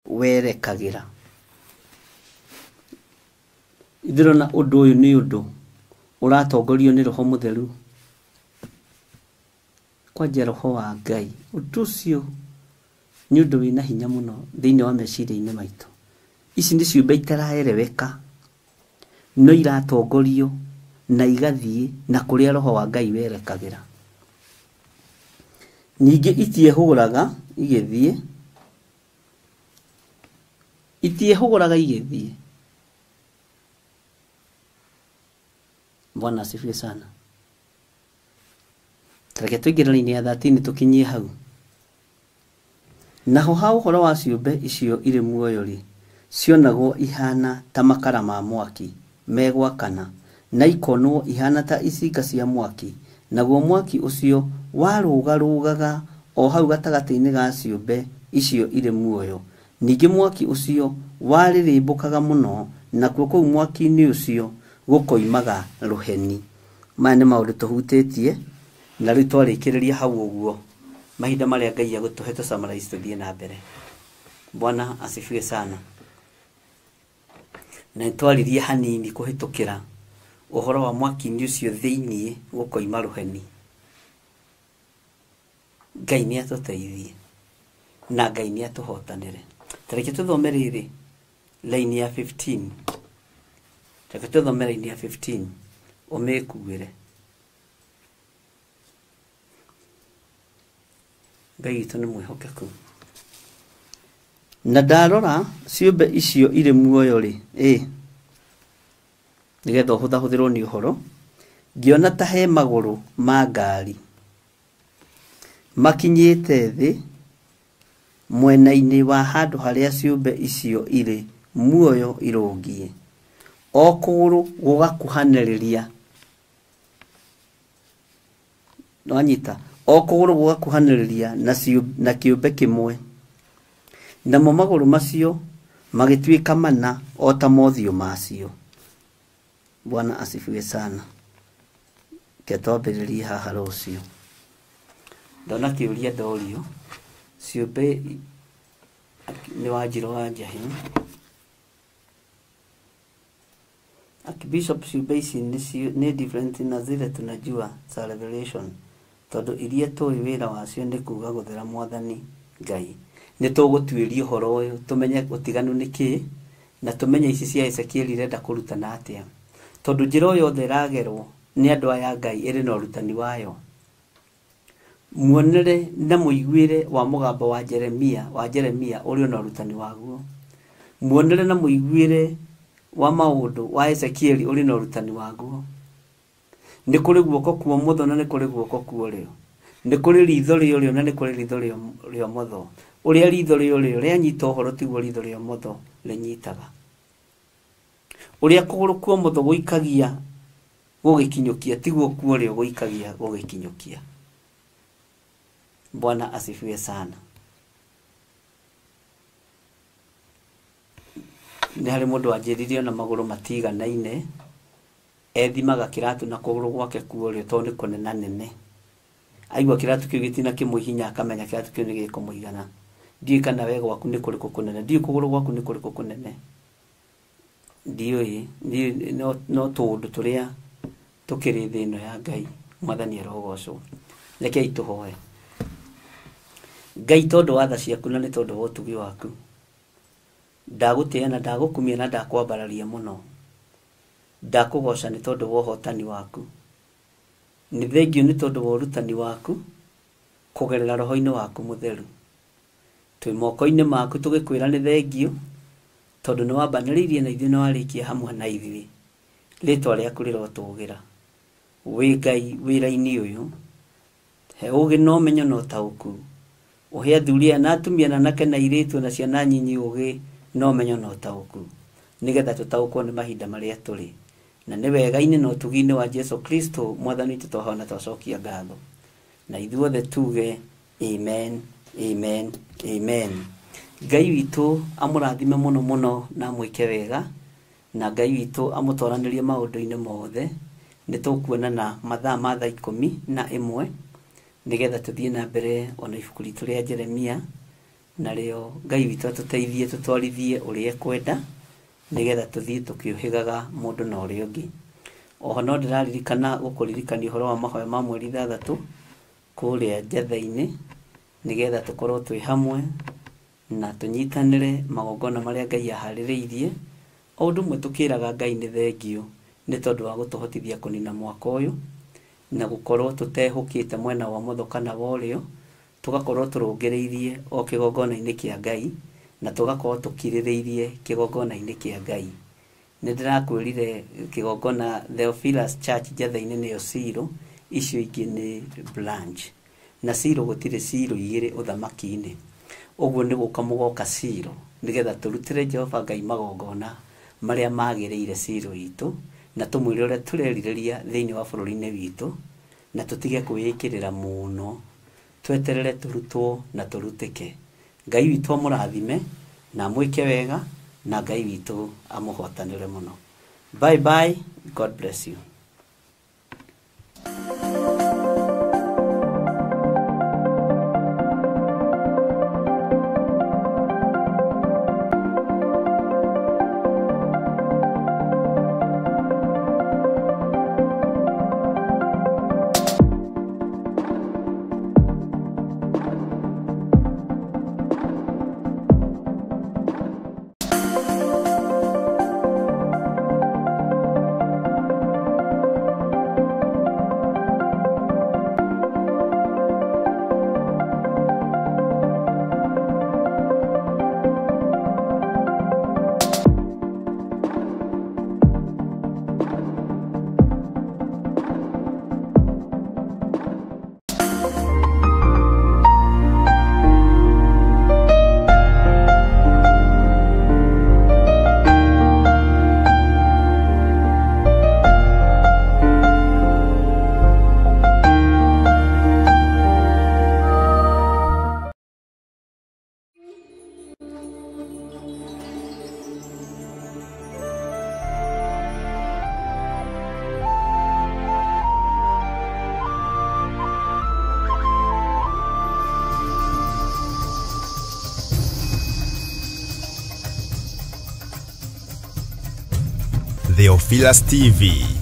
Werekagĩra. Ndĩrona ũndũ ũyũ nĩ ũndũ ũratongorio nĩ Roho Mũtheru, kwanja Roho wa Ngai. Ũndũ ũcio nĩ ũndũ wĩna hinya mũno thĩinĩ wa meciria-inĩ maitũ. Ici nĩ ciũmbe itaraereweka, no iratongorio na igathiĩ na kũrĩa Roho wa Ngai werekagĩra. Ningĩ itiehũgũraga igĩthiĩ, itiehũgũraga igĩthiĩ. Bwana asifiwe sana. Reke tũingĩre raini ya 13 tũkinyie hau. Naho ha ũhoro wa ciũmbe icio irĩ muoyo-rĩ, cionagwo ihana ta makara ma mwaki megwakana, na ikonwo ihana ta icinga cia mwaki, naguo mwaki ũcio warũgarũgaga o hau gatagatĩ-inĩ ga ciũmbe icio irĩ muoyo. Ningĩ mwaki ũcio warĩrĩmbũkaga mũno, nakuo kũu mwaki-inĩ ũcio gũkoimaga rũheni. Maya nĩ maũndũ tũhutĩtie, na rĩu twarĩkĩrĩria hau ũguo, mahinda marĩa Ngai egũtũhe tũ summarize tũthiĩ na mbere. Bwana asifiwe sana. Na nĩ twaririe hanini kũhĩtũkĩra ũhoro wa mwaki-inĩ ũcio thĩiniĩ gũkoima rũheni. Ngai nĩ atũteithie na Ngai nĩ atũhotanĩre. Ta reke tũthome rĩrĩ line ya 15. Reke tũthome line ya 15 ũmĩkuĩre. Ngai witũ nĩ mwĩhokeku. Na ndarora ciũmbe icio irĩ muoyo-rĩ, ĩ nĩgetha ũhũthahũthĩrwo nĩ ũhoro, ngĩona ta he magũrũ ma ngari makinyĩte thĩ mwena-inĩ wa handũ harĩa ciũmbe icio irĩ muoyo irũngiĩ, o kũgũrũ gũgakuhanĩrĩria, nĩwanyita, o kũgũrũ gũgakuhanĩrĩria na kĩũmbe kĩmwe, namo magũrũ macio magĩtuĩka mana o ta mothiũ macio. Bwana asifiwe sana. Reke twambĩrĩrie haha rũciũ. Ndona kĩũria ndorio, ciũmbe nĩ Wanjirũ wa Njahi. Archbishop, ciũmbe ici nĩ different na zile tunajua za Revelation, tondũ iria tũĩ wĩra wacio nĩ kuga gũthera Mwathani Ngai. Nĩ tũgũtuĩria ũhoro ũyũ tũmenye ũtiganu nĩ kĩĩ, na tũmenye ici cia Ezekiel irenda kũrutana atĩa, tondũ njĩra o yothe ĩragerwo nĩ andũ aya Ngai ĩrĩ na ũrutani wayo. Muonere na mũiguĩre wa mũgambo wa Jeremia ũrĩ na ũrutani waguo. Muonere na mũiguĩre wa maũndũ wa Ezekiel ũrĩ na ũrutani waguo. Nĩ kũrĩ guoko kwa ũmotho na nĩ kũrĩ guoko kwa ũrĩo. Nĩ kũrĩ ritho rĩa ũrĩo na nĩ kũrĩ ritho rĩa ũmotho. Ũrĩa ritho rĩa ũrĩo rĩanyita ũhoro tiguo ritho rĩa ũmotho rĩnyitaga. Ũrĩa kũgũrũ kwa ũmotho gũikagia gũgĩkinyũkia tiguo kwa ũrĩo gũikagia gũgĩkinyũkia. Bwana asifiwe sana. Nĩ harĩ mũndũ wanjĩrire ona magũrũ matiganaine, ethimaga kĩratũ na kũgũrũ gwake kwa ũrĩo tondũ nĩ kũnenanene. Aigua kĩratũ kĩu gĩtinakĩmũhihinya akamenya kĩratũ kĩu nĩ gĩkũmũigana. Ndiũĩ kana we gwaku nĩ kũrĩkũ kũnene, ndiũĩ kũgũrũ gwaku nĩ kũrĩkũ kũnene. Ndiũĩ, no tũũndũ tũrĩa tũkĩrĩ thĩ ĩno ya Ngai, Mwathani arogocwo. Rekei tũhoe. Ngai, tondũ wa tha ciaku na nĩ tondũ wa ũtugi waku, ndagũtĩĩa na ndagũkumia na ndakwambararia mũno. Ndakũgoca nĩ tondũ wa ũhotani waku. Nĩ thengio nĩ tondũ wa ũrutani waku kũgerera roho-inĩ waku mũtheru. Twĩ moko-inĩ maku tũgĩkwĩra nĩ thengio, tondũ nĩ wambanĩrĩirie na ithuĩ na warĩkia hamwe na ithuĩ. Rĩtwa rĩaku rĩrotũgĩra. Wĩ Ngai wĩra-inĩ ũyũ, he ũgĩ na ũmenyo na ũtaũku. Ũhe athuri aya na atumia na anake na airĩtu na ciana nyinyi ũgĩ na ũmenyo na ũtaũku, nĩgetha tũtaũkwo nĩ mahinda marĩa tũrĩ. Na nĩ wega-inĩ na ũtugi-inĩ wa Jesu Kristo Mwathani witũ twahoya na twacokia ngatho. Na ithuothe tuge amen, amen, amen. Ngai witũ amũrathime mũno mũno na amwĩke wega, na Ngai witũ amũtwaranĩrie maũndũ-inĩ mothe. Nĩ tũkuonana mathaa ma thaa 11 nĩgetha tũthiĩ na mbere ona ibuku ritũ rĩa Jeremia. Narĩo Ngai witũ atũteithie tũtwarithie ũrĩa ekwenda, nĩgetha tũthiĩ tũkĩũhĩgaga mũndũ na ũrĩa ũngĩ. Oho no ndĩraririkana gũkũririkania ũhoro wa mahoya ma mweri 6 kũrĩa Njatha-inĩ, nĩgetha tũkorwo twĩ hamwe na tũnyitanĩre magongona marĩa Ngai aharĩrĩirie. O ũndũ ũmwe tũkĩraga Ngai nĩ thengiũ nĩ tondũ wa gũtũhotithia kũnina mwaka ũyũ na gũkorwo tũtehũkĩte mwena wa ũmotho kana wa ũrĩo, tũgakorwo tũrũngĩrĩirie o kĩgongona-inĩ kĩa Ngai na tũgakorwo tũkirĩrĩirie kĩgongona-inĩ kĩa Ngai. Nĩ ndĩrakwĩrire kĩgongona Theophilus Church Njatha-inĩ nĩyo Siro, icio ingĩ nĩ branch. Na Siro gũtirĩ Siro igĩrĩ ũthamaki-inĩ. Ũguo nĩ gũka mũgoka Siro nĩgetha tũrutĩre Jehova Ngai magongona marĩa magĩrĩire Siro itũ, na tũmwĩre ũrĩa tũrerirĩria thĩinĩ wa bũrũri-inĩ witũ, na tũtige kwĩĩkĩrĩra mũno, tweterere tũrutwo na tũrutĩke. Ngai witũ amũrathime na amwĩke wega, na Ngai witũ amũhotanĩre mũno. Bye bye, God bless you. Theophilus TV.